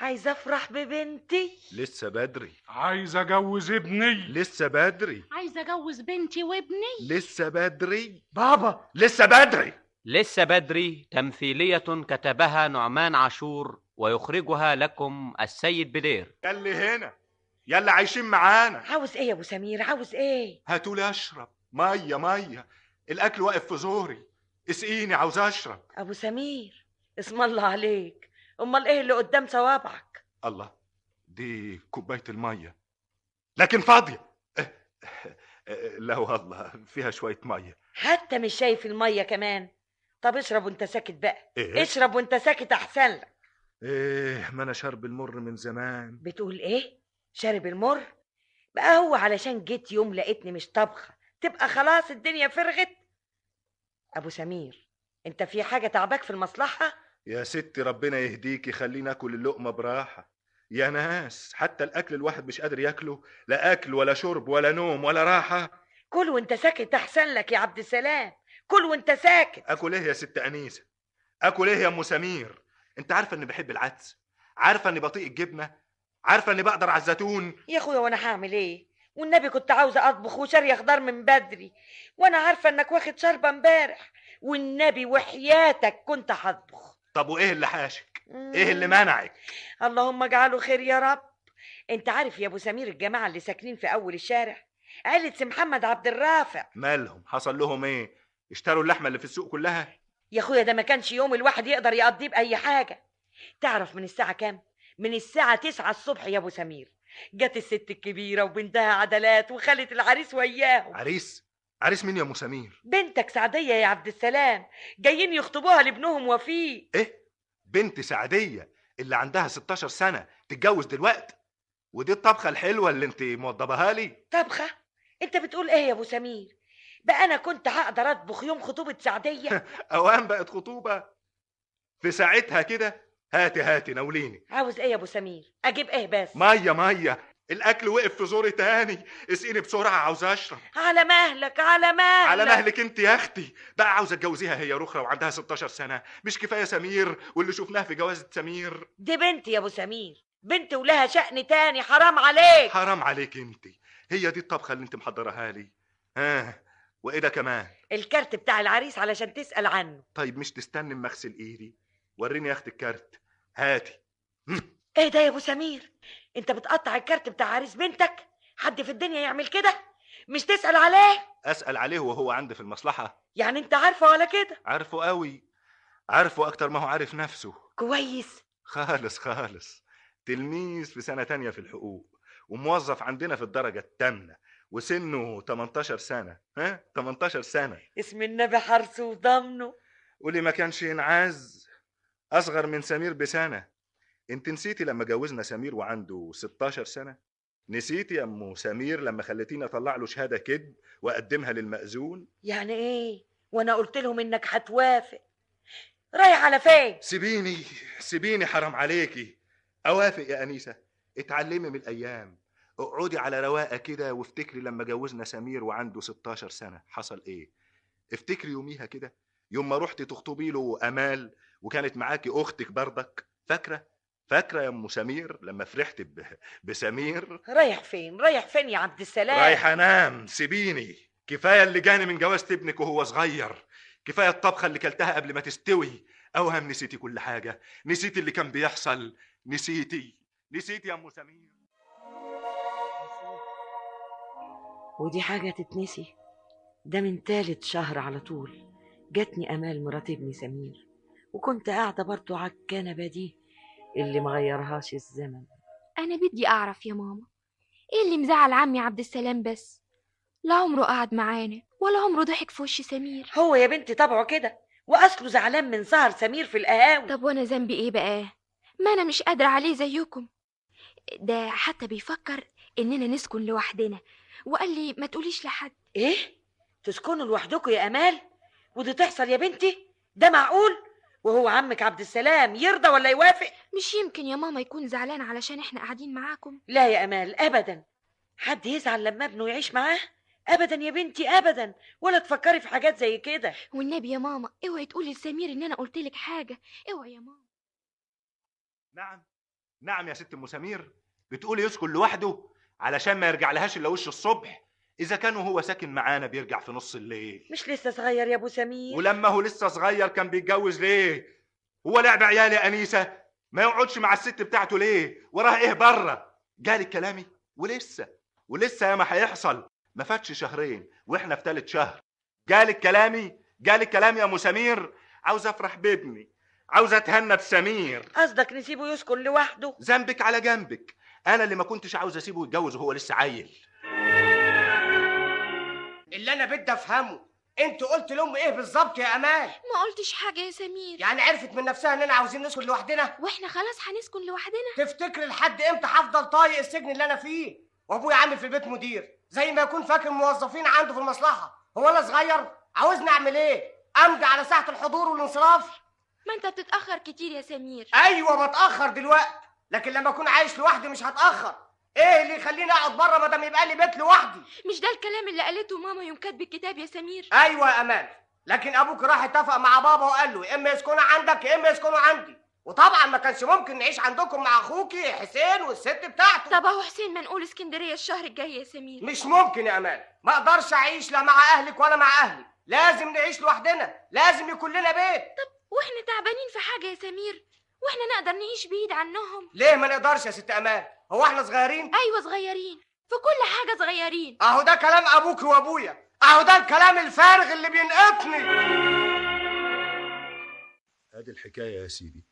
عايزه افرح ببنتي. لسه بدري. عايز اجوز ابني. لسه بدري. عايزه اجوز بنتي وابني. لسه بدري. بابا لسه بدري. لسه بدري تمثيلية كتبها نعمان عاشور ويخرجها لكم السيد بدير. ياللي هنا، ياللي عايشين معانا. عاوز ايه يا ابو سمير؟ عاوز ايه؟ هاتولي اشرب مية، مية، الاكل واقف في زوري، اسقيني، عاوز اشرب. ابو سمير اسم الله عليك، امال ايه اللي قدام صوابعك؟ الله، دي كوباية المية لكن فاضية. لا والله فيها شوية مية. حتى مش شايف المية كمان؟ طب اشرب وانت ساكت بقى. إيه؟ اشرب وانت ساكت احسن لك. ايه، ما انا شارب المر من زمان. بتقول ايه؟ شارب المر؟ بقى هو علشان جيت يوم لقيتني مش طبخه تبقى خلاص الدنيا فرغت؟ ابو سمير انت في حاجة تعباك في المصلحة؟ يا ستي ربنا يهديكي، خلينا اكل اللقمة براحة. يا ناس حتى الاكل الواحد مش قادر ياكله، لا اكل ولا شرب ولا نوم ولا راحة. كل وانت ساكت احسن لك يا عبد السلام، كل وانت ساكت. اكل ايه يا ست انيسة؟ اكل ايه يا ام سمير؟ انت عارفه اني بحب العدس، عارفه اني بطيء الجبنة، عارفه اني بقدر على الزيتون. يا اخويا وانا هعمل ايه؟ والنبي كنت عاوزه اطبخ وشاريه خضار من بدري، وانا عارفه انك واخد شربه امبارح، والنبي وحياتك كنت هطبخ. طب وايه اللي حاشك؟ ايه اللي منعك؟ اللهم اجعله خير يا رب. انت عارف يا ابو سمير الجماعة اللي ساكنين في اول الشارع، عيله محمد عبد الرافع. مالهم؟ حصل لهم ايه؟ اشتروا اللحمة اللي في السوق كلها؟ يا اخويا ده ما كانش يوم الواحد يقدر يقضيه باي حاجة. تعرف من الساعة كام؟ من الساعة 9 الصبح يا ابو سمير. جت الست الكبيرة وبنتها عدلات وخالة العريس وياهم. عريس؟ عريس مين يا ام سمير؟ بنتك سعديه يا عبد السلام، جايين يخطبوها لابنهم وفيق. ايه؟ بنت سعديه اللي عندها 16 سنة تتجوز دلوقتي؟ ودي الطبخة الحلوة اللي انت موضبها لي؟ طبخه؟ انت بتقول ايه يا ابو سمير؟ بقى انا كنت هقدر اطبخ يوم خطوبه سعديه؟ اوام بقت خطوبه في ساعتها كده؟ هاتي هاتي ناوليني. عاوز ايه يا ابو سمير؟ اجيب ايه بس؟ مية مية، الاكل وقف في زوري تاني، اسقيني بسرعة عاوز اشرب. على مهلك على مهلك على مهلك انت يا اختي. بقى عاوزه اتجوزيها هي رخره وعندها 16 سنة، مش كفاية سمير واللي شفناه في جوازه سمير؟ دي بنتي يا ابو سمير، بنت ولها شأن تاني، حرام عليك. حرام عليك انت، هي دي الطبخة اللي انت محضرها لي؟ ها، وايه ده كمان؟ الكارت بتاع العريس علشان تسأل عنه. طيب مش تستني اما اغسل ايدي؟ وريني يا اختي الكارت، هاتي. ايه ده يا ابو سمير؟ انت بتقطع الكارت بتاع عريس بنتك؟ حد في الدنيا يعمل كده؟ مش تسأل عليه؟ اسأل عليه وهو عندي في المصلحة. يعني انت عارفه ولا كده؟ عارفه قوي، عارفه اكتر ما هو عارف نفسه. كويس خالص خالص. تلميذ في سنة تانية في الحقوق، وموظف عندنا في الدرجة الثامنة، وسنة 18 سنة. ها 18 سنة. اسم النبي حرسه وضمنه. قولي ما كانش ينعز، أصغر من سمير بسنة. انت نسيتي لما جوزنا سمير وعنده 16 سنة؟ نسيتي يا أم سمير لما خليتيني أطلع له شهادة كذب وأقدمها للمأذون؟ يعني ايه؟ وانا قلت لهم انك هتوافق. رايح على فين؟ سيبيني سيبيني، حرام عليكي. أوافق يا أنيسة؟ اتعلمي من الأيام، اقعدي على رواقه كده وافتكري لما جوزنا سمير وعنده 16 سنة حصل ايه. افتكري يوميها كده، يوم ما رحتي تخطبي له امال وكانت معاكي اختك بردك. فاكره؟ فاكره يا ام سمير لما فرحت بسمير؟ رايح فين؟ رايح فين يا عبد السلام؟ رايح انام، سيبيني. كفاية اللي جاني من جوازة ابنك وهو صغير، كفاية الطبخة اللي كلتها قبل ما تستوي. اوهم نسيتي كل حاجة، نسيتي اللي كان بيحصل، نسيتي نسيتي يا ام سمير. ودي حاجة تتنسي؟ ده من تالت شهر على طول جاتني أمال مرات ابني سمير، وكنت قاعدة برضو على الكنبة دي اللي مغيرهاش الزمن. أنا بدي أعرف يا ماما إيه اللي مزعل عمي عبد السلام؟ بس لا عمره قعد معانا ولا عمره ضحك في وش سمير. هو يا بنتي طبعه كده، وأصله زعلان من سهر سمير في القهاوي. طب وأنا ذنبي إيه بقى؟ ما أنا مش قادرة عليه زيكم. ده حتى بيفكر إننا نسكن لوحدنا، وقال لي ما تقوليش لحد. ايه؟ تسكنوا لوحدكم يا امال؟ ودي تحصل يا بنتي؟ ده معقول؟ وهو عمك عبد السلام يرضى ولا يوافق؟ مش يمكن يا ماما يكون زعلان علشان احنا قاعدين معاكم؟ لا يا امال ابدا، حد يزعل لما ابنه يعيش معاه؟ ابدا يا بنتي ابدا، ولا تفكري في حاجات زي كده. والنبي يا ماما اوعي تقولي لسمير ان انا قلت لك حاجة، اوعي يا ماما. نعم نعم يا ست ام سمير، بتقولي يسكن لوحده علشان ما يرجع لهاش الا وش الصبح؟ اذا كان وهو ساكن معانا بيرجع في نص الليل. مش لسه صغير يا ابو سمير؟ ولما هو لسه صغير كان بيتجوز ليه؟ هو لعب عيال يا انيسة؟ ما يقعدش مع الست بتاعته ليه؟ وراه ايه بره؟ جالك كلامي؟ ولسه يا ما هيحصل. ما فاتش شهرين واحنا في ثالث شهر. جالك كلامي؟ جالك كلامي يا ام سمير؟ عاوز افرح بابني، عاوز اتهنى بسمير. قصدك نسيبه يسكن لوحده؟ ذنبك على جنبك، انا اللي ما كنتش عاوز اسيبه يتجوز وهو لسه عيل. اللي انا بدي افهمه، انت قلت لام ايه بالظبط يا امال؟ ما قلتش حاجة يا سمير. يعني عرفت من نفسها اننا عاوزين نسكن لوحدنا؟ واحنا خلاص هنسكن لوحدنا؟ تفتكر لحد امتى هفضل طايق السجن اللي انا فيه؟ وابويا عامل في البيت مدير، زي ما يكون فاكر موظفين عنده في المصلحة. هو انا صغير؟ عاوزني اعمل ايه؟ امضي على ساعة الحضور والانصراف؟ ما انت بتتاخر كتير يا سمير. ايوه بتاخر دلوقتي، لكن لما اكون عايش لوحدي مش هتاخر. ايه اللي يخليني اقعد بره ما دام يبقى لي بيت لوحدي؟ مش ده الكلام اللي قالته ماما يوم كاتب الكتاب يا سمير؟ ايوه يا امال، لكن ابوك راح اتفق مع بابا وقال له يا اما يسكنوا عندك يا اما يسكنوا عندي، وطبعا ما كانش ممكن نعيش عندكم مع اخوكي حسين والست بتاعته. طب اهو حسين منقول اسكندرية الشهر الجاي يا سمير. مش ممكن يا امال، ما اقدرش اعيش لا مع اهلك ولا مع اهلي، لازم نعيش لوحدنا، لازم يكون لنا بيت. طب واحنا تعبانين في حاجة يا سمير؟ واحنا نقدر نعيش بعيد عنهم؟ ليه ما نقدرش يا ست امال؟ هو احنا صغيرين؟ ايوه صغيرين، في كل حاجة صغيرين. اهو ده كلام ابوك وابويا، اهو ده الكلام الفارغ اللي بينقطني. ادي الحكاية يا سيدي،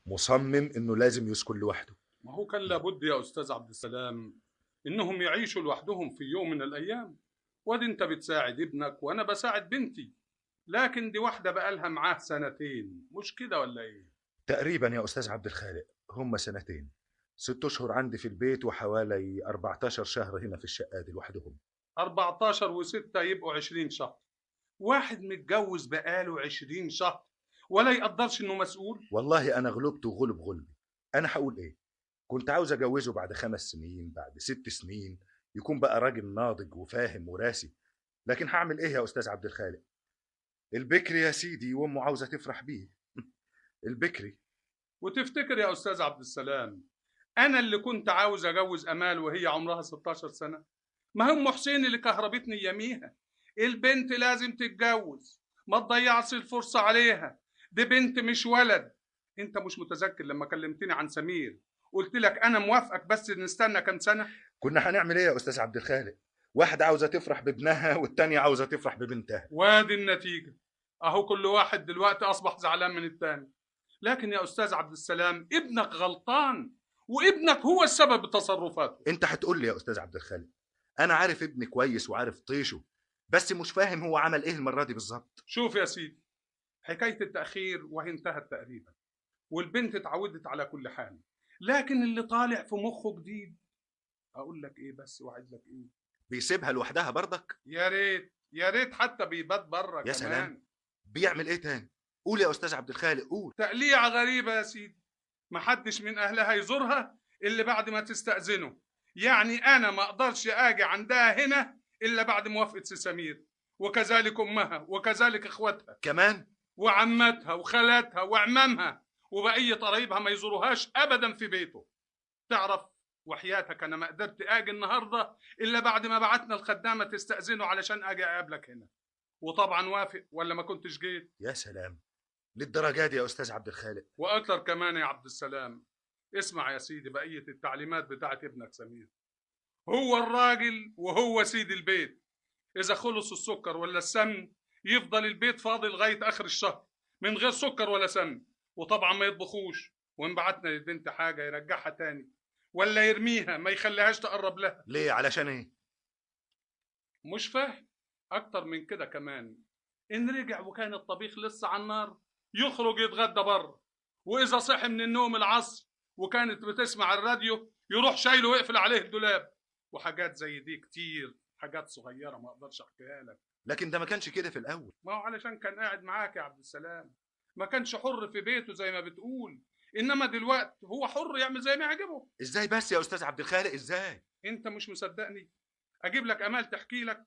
مصمم انه لازم يسكن لوحده. ما هو كان لابد يا استاذ عبد السلام انهم يعيشوا لوحدهم في يوم من الايام. وادي انت بتساعد ابنك وانا بساعد بنتي، لكن دي واحدة بقالها معاه سنتين، مش كده ولا ايه؟ تقريبا يا استاذ عبد الخالق هم سنتين، 6 اشهر عندي في البيت وحوالي 14 شهر هنا في الشقة دي لوحدهم. 14 و6 يبقوا 20 شهر. واحد متجوز بقاله 20 شهر ولا يقدرش انه مسؤول؟ والله انا غلبت وغلب غلبي. انا هقول ايه؟ كنت عاوز اجوزه بعد 5 سنين، بعد 6 سنين، يكون بقى راجل ناضج وفاهم وراسي. لكن هعمل ايه يا استاذ عبد الخالق؟ البكري يا سيدي وامه عاوزه تفرح بيه. البكري. وتفتكر يا استاذ عبد السلام انا اللي كنت عاوز اجوز امال وهي عمرها 16 سنة؟ ما هم حسين اللي كهربتني يميها. البنت لازم تتجوز، ما تضيعش الفرصة عليها، دي بنت مش ولد. انت مش متذكر لما كلمتني عن سمير قلت لك انا موافقك بس نستنى كام سنة؟ كنا هنعمل ايه يا استاذ عبد الخالق؟ واحدة عاوزه تفرح بابنها والتانية عاوزه تفرح ببنتها. وادي النتيجة اهو، كل واحد دلوقتي اصبح زعلان من التاني. لكن يا استاذ عبد السلام ابنك غلطان، وابنك هو السبب بتصرفاته. انت هتقول لي يا استاذ عبد الخالق انا عارف ابني كويس وعارف طيشه، بس مش فاهم هو عمل ايه المرة دي بالظبط. شوف يا سيدي، حكاية التاخير وهي انتهت تقريبا، والبنت اتعودت على كل حال، لكن اللي طالع في مخه جديد اقول لك ايه بس واعد لك ايه، بيسيبها لوحدها برضك؟ يا ريت يا ريت، حتى بيبات بره. يا سلام، بيعمل ايه تاني؟ قول يا استاذ عبد الخالق قول. تقليعه غريبة يا سيدي، محدش من اهلها يزورها الا بعد ما تستأذنه. يعني انا ما اقدرش اجي عندها هنا الا بعد موافقة سي سمير، وكذلك امها وكذلك اخواتها كمان، وعماتها وخالاتها وعمامها وبقية قرايبها ما يزوروهاش ابدا في بيته. تعرف وحياتك انا ما قدرت اجي النهارده الا بعد ما بعتنا الخدامة تستأذنه علشان اجي اقابلك هنا، وطبعا وافق ولا ما كنتش جيت. يا سلام، للدرجة دي يا استاذ عبد الخالق؟ واكتر كمان يا عبد السلام. اسمع يا سيدي بقية التعليمات بتاعت ابنك سمير. هو الراجل وهو سيد البيت، اذا خلص السكر ولا السمن يفضل البيت فاضي لغاية اخر الشهر من غير سكر ولا سمن، وطبعا ما يطبخوش، وان بعتنا للبنت حاجة يرجعها تاني ولا يرميها، ما يخليهاش تقرب لها. ليه؟ علشان ايه؟ مش فاهم اكتر من كده كمان. ان رجع وكان الطبيخ لسه على النار يخرج يتغدى بره، واذا صحي من النوم العصر وكانت بتسمع الراديو يروح شايله ويقفل عليه الدولاب، وحاجات زي دي كتير، حاجات صغيرة ما اقدرش احكيها لك. لكن ده ما كانش كده في الاول. ما هو علشان كان قاعد معاك يا عبد السلام، ما كانش حر في بيته زي ما بتقول، انما دلوقتي هو حر يعمل زي ما يعجبه. ازاي بس يا استاذ عبد الخالق ازاي؟ انت مش مصدقني؟ اجيب لك امال تحكي لك.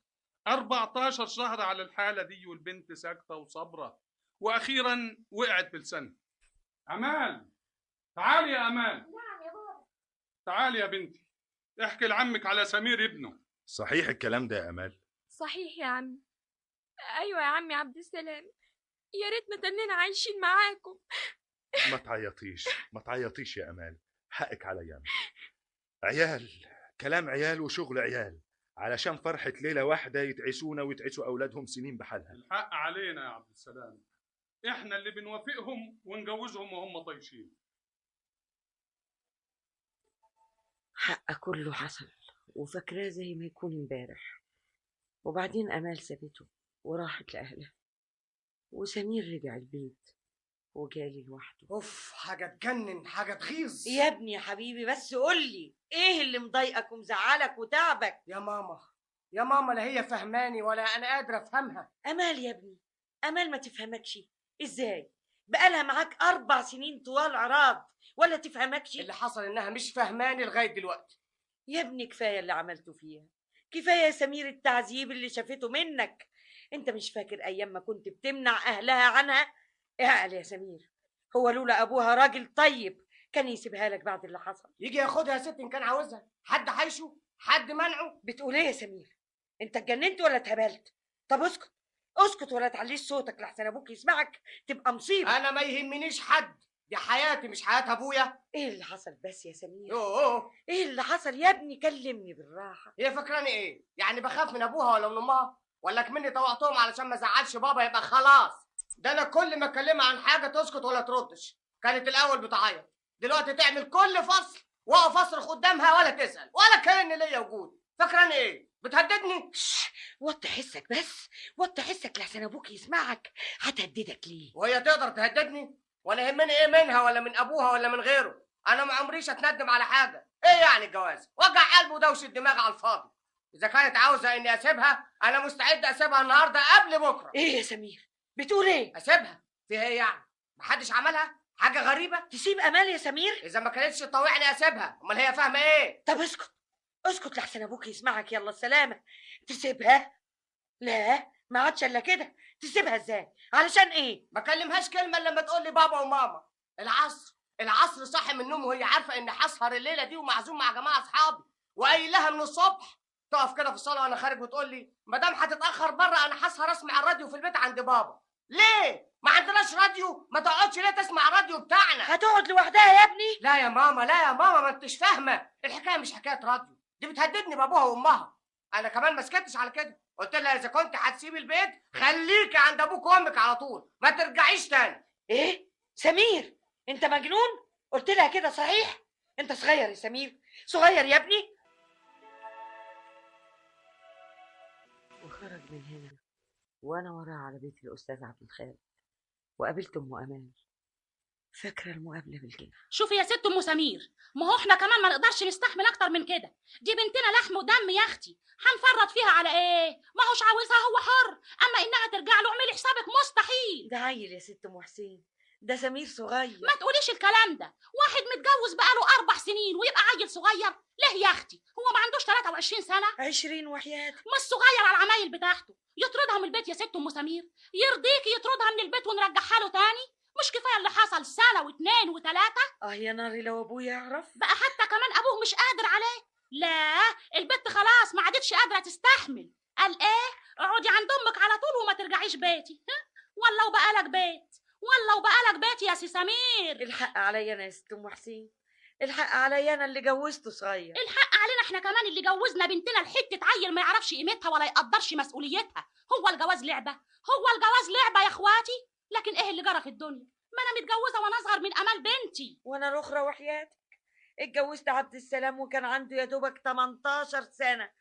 14 شهر على الحالة دي والبنت ساكته وصابره، واخيرا وقعت بلسانها. امال تعالي يا امال. نعم يا بابا. تعالي يا بنتي احكي لعمك على سمير ابنه. صحيح الكلام ده يا امال؟ صحيح يا عمي. ايوه يا عمي عبد السلام، يا ريتنا تننا عايشين معاكم. ما تعيطيش ما تعيطيش يا امال، حقك عليا. عيال، كلام عيال وشغل عيال، علشان فرحة ليلة واحدة يتعسونا ويتعسوا أولادهم سنين بحالها. الحق علينا يا عبد السلام، احنا اللي بنوافقهم ونجوزهم وهم طايشين. حق كله حصل وفاكراه زي ما يكون امبارح. وبعدين أمال سابته وراحت لأهلها، وسمير رجع البيت وجالي لوحده. اوف، حاجة تجنن، حاجة تغيظ. يا ابني يا حبيبي، بس قولي ايه اللي مضايقك ومزعلك وتعبك؟ يا ماما يا ماما، لا هي فهماني ولا انا قادرة افهمها. امال يا ابني، امال ما تفهمكش ازاي؟ بقالها معاك 4 سنين طوال عراض ولا تفهمكش؟ اللي حصل انها مش فهماني لغاية دلوقتي. يا ابني كفاية اللي عملته فيها، كفاية يا سمير التعذيب اللي شافته منك. انت مش فاكر ايام ما كنت بتمنع اهلها عنها؟ اعقل يا سمير، هو لولا ابوها راجل طيب كان يسيبها لك بعد اللي حصل. يجي ياخدها يا ست ان كان عاوزها، حد حيشه؟ حد منعه؟ بتقول ايه يا سمير؟ انت اتجننت ولا اتهبلت؟ طب اسكت اسكت ولا تعليش صوتك لحسن ابوك يسمعك تبقى مصيبة. انا ما يهمنيش حد، دي حياتي مش حياة ابويا. ايه اللي حصل بس يا سمير؟ يوه. ايه اللي حصل يا ابني؟ كلمني بالراحة. هي فاكراني ايه؟ يعني بخاف من ابوها ولا من امها؟ ولا كمني طوعتهم علشان ما ازعلش بابا يبقى خلاص؟ ده انا كل ما اكلمها عن حاجة تسكت ولا تردش. كانت الاول بتعيط، دلوقتي تعمل كل فصل واقف اصرخ قدامها ولا تسال ولا كأن ليا وجود. فاكراني ايه؟ بتهددني؟ وطي حسك بس، وطي حسك لحسن ابوك يسمعك. هتهددك ليه؟ وهي تقدر تهددني؟ ولا يهمني ايه منها ولا من ابوها ولا من غيره. انا ما عمريش اتندم على حاجة. ايه يعني الجواز؟ وجع قلبه ودوش الدماغ على الفاضي. اذا كانت عاوزه اني اسيبها انا مستعد اسيبها النهارده قبل بكره. ايه يا سمير؟ بتقول ايه؟ اسيبها؟ فيها ايه يعني؟ محدش عملها؟ حاجة غريبة؟ تسيب امال يا سمير؟ اذا ما كانتش تطوعني اسيبها، امال هي فاهمه ايه؟ طب اسكت اسكت لحسن ابوك يسمعك. يلا السلامة. تسيبها؟ لا ما عادش الا كده. تسيبها ازاي؟ علشان ايه؟ ما كلمهاش كلمة الا لما تقول لي بابا وماما. العصر العصر صاحي من النوم وهي عارفه ان هسهر الليلة دي ومعزوم مع جماعة اصحابي، وقايل لها من الصبح. تقف كده في الصاله وانا خارج وتقول لي ما دام هتتاخر بره انا هسهر اسمع الراديو في البيت عند بابا. ليه؟ ما عندناش راديو؟ ما تقعدش ليه تسمع الراديو بتاعنا؟ هتقعد لوحدها يا ابني؟ لا يا ماما، لا يا ماما، ما انتش فاهمه، الحكاية مش حكاية راديو، دي بتهددني بابوها وامها. انا كمان ما سكتش على كده، قلت لها اذا كنت هتسيبي البيت خليكي عند ابوك وامك على طول، ما ترجعيش تاني. ايه؟ سمير انت مجنون؟ قلت لها كده صحيح؟ انت صغير يا سمير، صغير يا ابني. وخرج من هنا وانا وراه على بيت الاستاذ عبد الخالق، وقابلت ام امال. فاكره المقابلة بالجنة. شوفي يا ست ام سمير، ما هو احنا كمان ما نقدرش نستحمل اكتر من كده. دي بنتنا لحم ودم يا اختي، هنفرط فيها على ايه؟ ما هوش عاوزها هو حر، اما انها ترجع له اعملي حسابك مستحيل. ده عيل يا ست ام حسين، ده سمير صغير. ما تقوليش الكلام ده، واحد متجوز بقاله 4 سنين ويبقى عيل صغير؟ ليه يا اختي؟ هو ما عندوش 23 سنة؟ 20 وحياتك. مش صغير على العمايل بتاعته. يطردها من البيت يا ست ام سمير؟ يرضيكي يطردها من البيت ونرجعها له تاني؟ مش كفاية اللي حصل سنة و2 و3؟ اه يا ناري لو ابويا يعرف. بقى حتى كمان ابوه مش قادر عليه. لا البت خلاص ما عادتش قادرة تستحمل. قال ايه؟ اقعدي عند امك على طول وما ترجعيش بيتي. ولا وبقى لك بيت، ولا وبقى لك بيت يا سي سمير. الحق عليا انا يا ست ام حسين، الحق عليا انا اللي جوزته صغير. الحق علينا احنا كمان اللي جوزنا بنتنا لحته عيل ما يعرفش قيمتها ولا يقدرش مسؤوليتها. هو الجواز لعبه؟ هو الجواز لعبه يا اخواتي؟ لكن ايه اللي جرى في الدنيا؟ ما انا متجوزة وانا اصغر من امال بنتي. وانا الاخرى وحياتك اتجوزت عبد السلام وكان عنده يا دوبك 18 سنة،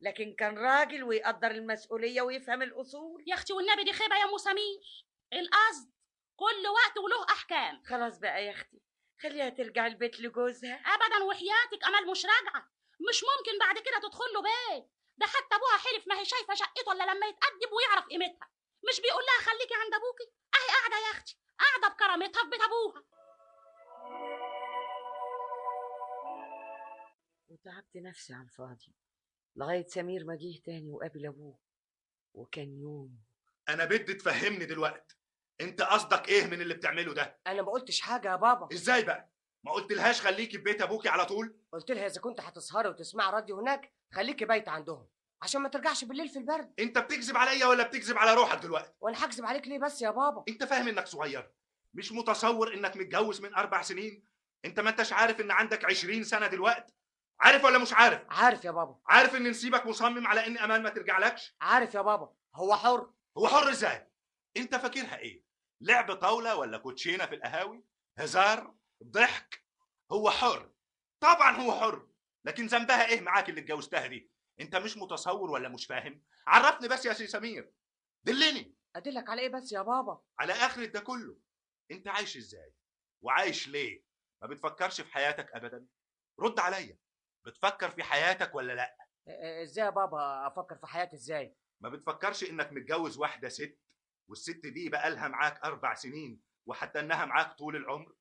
لكن كان راجل ويقدر المسؤولية ويفهم الاصول. يا اختي والنبي دي خيبه يا ام سمير. القصد كل وقت وله احكام. خلاص بقى يا اختي، خليها ترجع البيت لجوزها. ابدا وحياتك امال مش راجعه، مش ممكن بعد كده تدخل له بيت. ده حتى ابوها حلف ما هي شايفه شقته الا لما يتأدب ويعرف قيمتها. مش بيقول لها خليكي عند ابوكي؟ اهي قاعدة يا اختي، قاعدة بكرامتها في بيت ابوها. وتعبت نفسي على الفاضي لغاية سمير ما جه تاني وقابل ابوه، وكان يوم. انا بدي تفهمني دلوقتي انت قصدك ايه من اللي بتعمله ده؟ انا ما قلتش حاجة يا بابا. ازاي بقى؟ ما قلتلهاش خليكي في بيت ابوكي على طول؟ قلت لها اذا كنت هتسهري وتسمعي راديو هناك خليكي بايته عندهم عشان ما ترجعش بالليل في البرد. انت بتكذب عليا ولا بتكذب على روحك دلوقتي؟ وانا هكذب عليك ليه بس يا بابا؟ انت فاهم انك صغير؟ مش متصور انك متجوز من 4 سنين؟ انت ما انتش عارف ان عندك 20 سنة دلوقتي؟ عارف ولا مش عارف؟ عارف يا بابا. عارف ان نسيبك مصمم على ان امان ما ترجعلكش؟ عارف يا بابا. هو حر. هو حر ازاي؟ انت فاكرها ايه؟ لعب طاولة ولا كوتشينه في القهاوي؟ هزار؟ ضحك؟ هو حر، طبعا هو حر، لكن ذنبها ايه معاك اللي اتجوزتها دي؟ انت مش متصور ولا مش فاهم؟ عرفني بس يا سي سمير، دلني. ادلك على ايه بس يا بابا؟ على اخرة ده كله. انت عايش ازاي وعايش ليه؟ ما بتفكرش في حياتك ابدا؟ رد عليا، بتفكر في حياتك ولا لا؟ ازاي يا بابا افكر في حياتي ازاي؟ ما بتفكرش انك متجوز واحدة ست، والست دي بقالها معاك 4 سنين وحتى انها معاك طول العمر؟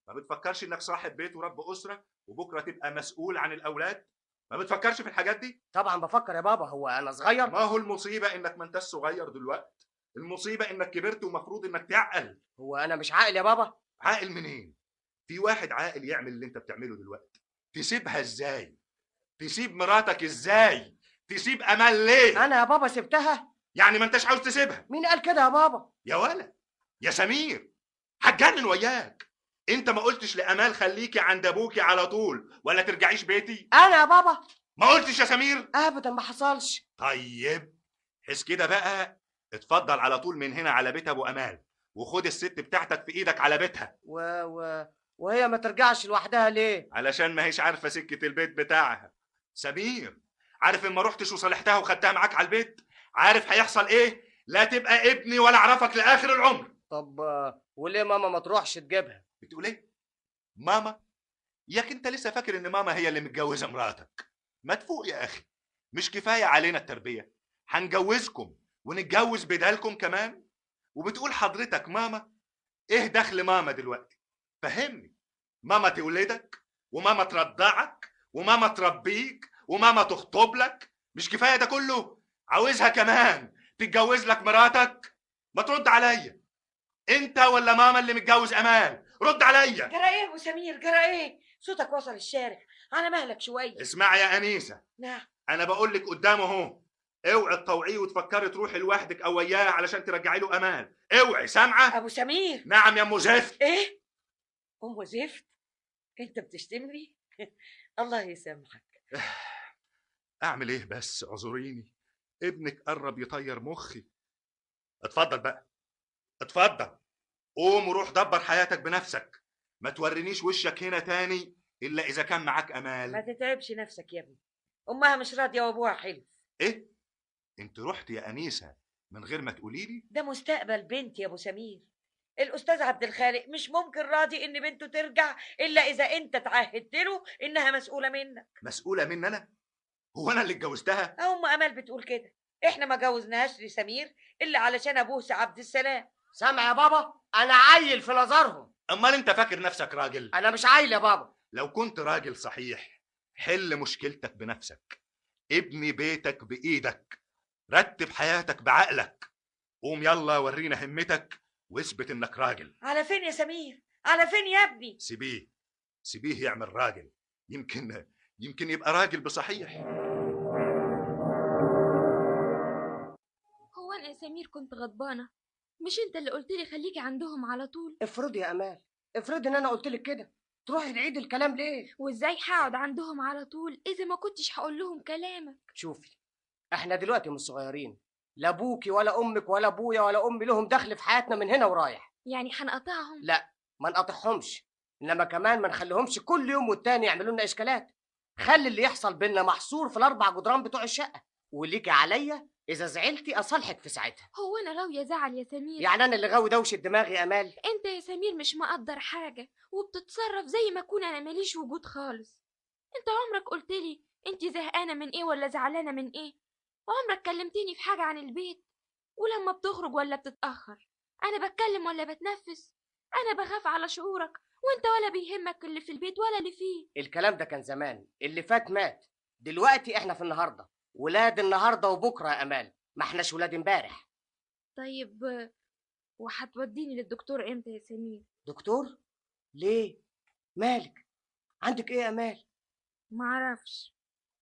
ما بتفكرش انك صاحب بيت ورب اسره وبكره تبقى مسؤول عن الاولاد؟ ما بتفكرش في الحاجات دي؟ طبعا بفكر يا بابا، هو انا صغير؟ ما هو المصيبة انك ما انتش صغير دلوقتي، المصيبة انك كبرت ومفروض انك تعقل. هو انا مش عاقل يا بابا؟ عاقل منين؟ في واحد عاقل يعمل اللي انت بتعمله دلوقتي؟ تسيبها ازاي؟ تسيب مراتك ازاي؟ تسيب امال ليه؟ انا يا بابا سبتها؟ يعني ما انتش عاوز تسيبها؟ مين قال كده يا بابا؟ يا ولا يا سمير، هتجنن وياك. انت ما قلتش لامال خليكي عند ابوكي على طول ولا ترجعيش بيتي؟ انا يا بابا ما قلتش يا سمير؟ ابدا ما حصلش. طيب حس كده بقى، اتفضل على طول من هنا على بيت ابو امال، وخد الست بتاعتك في ايدك على بيتها. وهي ما ترجعش لوحدها ليه؟ علشان ما هيش عارفه سكة البيت بتاعها. سمير، عارف ان ما رحتش وصالحتها وخدتها معاك على البيت، عارف هيحصل ايه؟ لا تبقى ابني ولا اعرفك لاخر العمر. طب وليه ماما ما تروحش تجيبها؟ بتقول ايه؟ ماما؟ ياك انت لسه فاكر ان ماما هي اللي متجوزة مراتك؟ ما تفوق يا اخي، مش كفاية علينا التربية؟ هنجوزكم ونتجوز بدالكم كمان؟ وبتقول حضرتك ماما؟ ايه دخل ماما دلوقتي؟ فهمني. ماما تولدك وماما ترضعك وماما تربيك وماما تخطب لك، مش كفاية ده كله؟ عاوزها كمان تتجوز لك مراتك؟ ما ترد عليا، انت ولا ماما اللي متجوز امان؟ رد عليا. جرى ايه يا ابو سمير؟ جرى ايه؟ صوتك وصل الشارع، على مهلك شوية. اسمعي يا انيسة. نعم. انا بقول لك قدامه اهو، اوعي تطوعيه وتفكري تروحي لوحدك او وياه علشان ترجعي له امان، اوعي. سامعه؟ ابو سمير. نعم يا ام زفت. ايه؟ ام زفت؟ انت بتشتمني؟ الله يسامحك. اعمل ايه بس، اعذريني، ابنك قرب يطير مخي. اتفضل بقى، اتفضل، قوم وروح دبر حياتك بنفسك، ما تورينيش وشك هنا تاني الا اذا كان معاك امال. ما تتعبش نفسك يا ابني، امها مش راضية وابوها حلف. ايه؟ انت رحت يا انيسة من غير ما تقولي لي؟ ده مستقبل بنتي يا ابو سمير. الاستاذ عبد الخالق مش ممكن راضي ان بنته ترجع الا اذا انت تعهدت له انها مسؤولة منك. مسؤولة مني انا؟ هو انا اللي اتجوزتها؟ ام امال بتقول كده، احنا ما جوزناهاش لسمير الا علشان ابوه عبد السلام. سامع يا بابا؟ انا عيل في نظرهم. امال انت فاكر نفسك راجل؟ انا مش عيل يا بابا. لو كنت راجل صحيح حل مشكلتك بنفسك، ابني بيتك بايدك، رتب حياتك بعقلك، قوم يلا ورينا همتك واثبت انك راجل. على فين يا سمير؟ على فين يا ابني؟ سيبيه، سيبيه يعمل راجل، يمكن يبقى راجل بصحيح. هو انا يا سمير كنت غضبانه؟ مش انت اللي قلت لي خليكي عندهم على طول؟ افرضي يا امال، افرضي ان انا قلت لك كده، تروحي تعيد الكلام ليه؟ وازاي هقعد عندهم على طول اذا ما كنتش هقول لهم كلامك؟ شوفي، احنا دلوقتي مش صغيرين، لا ابوكي ولا امك ولا ابويا ولا امي لهم دخل في حياتنا من هنا ورايح. يعني هنقطعهم؟ لا، ما نقطعهمش، انما كمان ما نخليهمش كل يوم والتاني يعملوا لنا اشكالات. خلي اللي يحصل بينا محصور في ال4 جدران بتوع الشقة، وليكي عليا اذا زعلتي اصالحك في ساعتها. هو انا غاويه زعل يا سمير؟ يعني انا اللي غاوي دوشه دماغي يا امال؟ انت يا سمير مش مقدر حاجة وبتتصرف زي ما اكون انا ماليش وجود خالص. انت عمرك قلت لي انت زهقانه من ايه ولا زعلانة من ايه؟ عمرك كلمتني في حاجة عن البيت؟ ولما بتخرج ولا بتتاخر انا بتكلم ولا بتنفس؟ انا بخاف على شعورك وانت ولا بيهمك اللي في البيت ولا اللي فيه. الكلام ده كان زمان، اللي فات مات. دلوقتي احنا في النهارده، ولاد النهارده وبكره يا امال، ما احناش ولاد امبارح. طيب وهتوديني للدكتور امتى يا سمير؟ دكتور؟ ليه؟ مالك؟ عندك ايه يا امال؟ معرفش،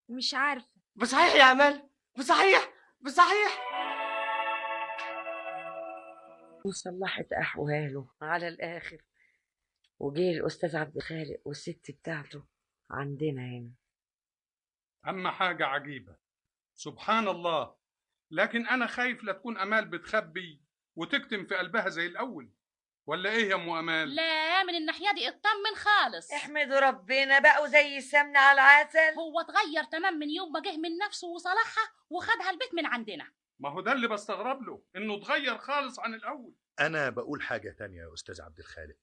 مش عارفه. بصحيح يا امال، بصحيح بصحيح. وصلحت احواله على الاخر، وجه الاستاذ عبد الخالق والست بتاعته عندنا هنا. اما حاجة عجيبة، سبحان الله. لكن انا خايف لا تكون امال بتخبي وتكتم في قلبها زي الاول، ولا ايه يا ام امال؟ لا من الناحية دي اطمن خالص. احمدوا ربنا، بقوا زي السمنة على العسل. هو اتغير تمام من يوم ما جه من نفسه وصلحها وخدها البيت من عندنا. ما هو ده اللي بستغرب له، انه اتغير خالص عن الاول. انا بقول حاجة تانية يا استاذ عبد الخالق،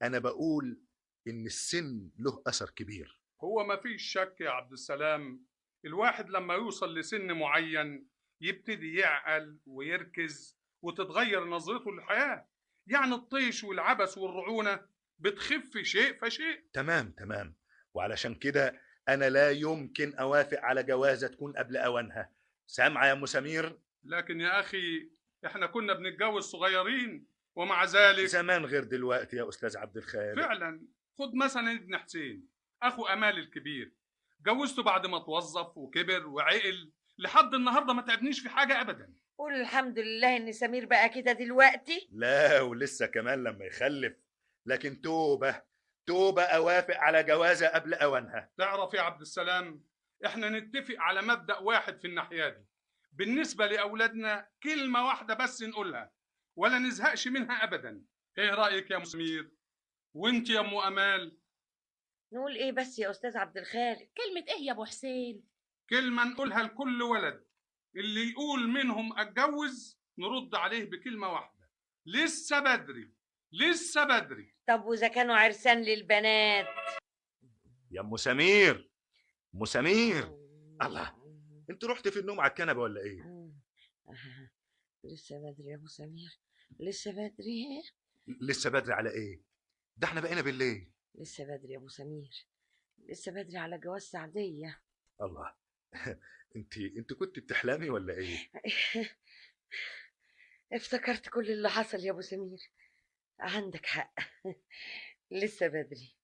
انا بقول ان السن له اثر كبير. هو ما فيش شك يا عبد السلام، الواحد لما يوصل لسن معين يبتدي يعقل ويركز وتتغير نظرته للحياة. يعني الطيش والعبث والرعونة بتخف شيء فشيء. تمام تمام، وعلشان كده أنا لا يمكن أوافق على جوازة تكون قبل أوانها. سامعة يا أم سمير؟ لكن يا أخي إحنا كنا بنتجوز صغيرين ومع ذلك زمان غير دلوقتي يا أستاذ عبد الخالق. فعلا. خد مثلا ابن حسين أخو أمال الكبير، جوزته بعد ما توظف وكبر وعقل، لحد النهارده ما تعبنيش في حاجة أبدا. قول الحمد لله ان سمير بقى كده دلوقتي. لا ولسه كمان لما يخلف. لكن توبة توبة اوافق على جوازة قبل اوانها. تعرف يا عبد السلام، احنا نتفق على مبدأ واحد في الناحية دي بالنسبة لأولادنا، كلمة واحدة بس نقولها ولا نزهقش منها أبدا. ايه رأيك يا سمير؟ وانت يا ام امال؟ نقول ايه بس يا استاذ عبد الخالق؟ كلمة ايه يا ابو حسين؟ كلمة نقولها لكل ولد، اللي يقول منهم اتجوز نرد عليه بكلمة واحدة: لسه بدري، لسه بدري. طب واذا كانوا عرسان للبنات؟ يا ام سمير، ام سمير، الله، انت رحت في النوم على الكنبة ولا ايه؟ لسه بدري يا ابو سمير، لسه بدري. لسه بدري على ايه؟ ده احنا بقينا بالليل. لسه بدري يا ابو سمير، لسه بدري على جواز سعديه. الله، انت كنت بتحلمي ولا ايه؟ افتكرت كل اللي حصل يا ابو سمير. عندك حق، لسه بدري،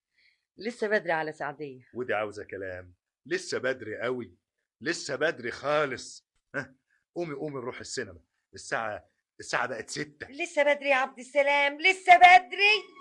لسه بدري على سعديه. ودي عاوزه كلام؟ لسه بدري قوي، لسه بدري خالص. ها قومي قومي نروح السينما، الساعة بقت 6. لسه بدري يا عبد السلام، لسه بدري.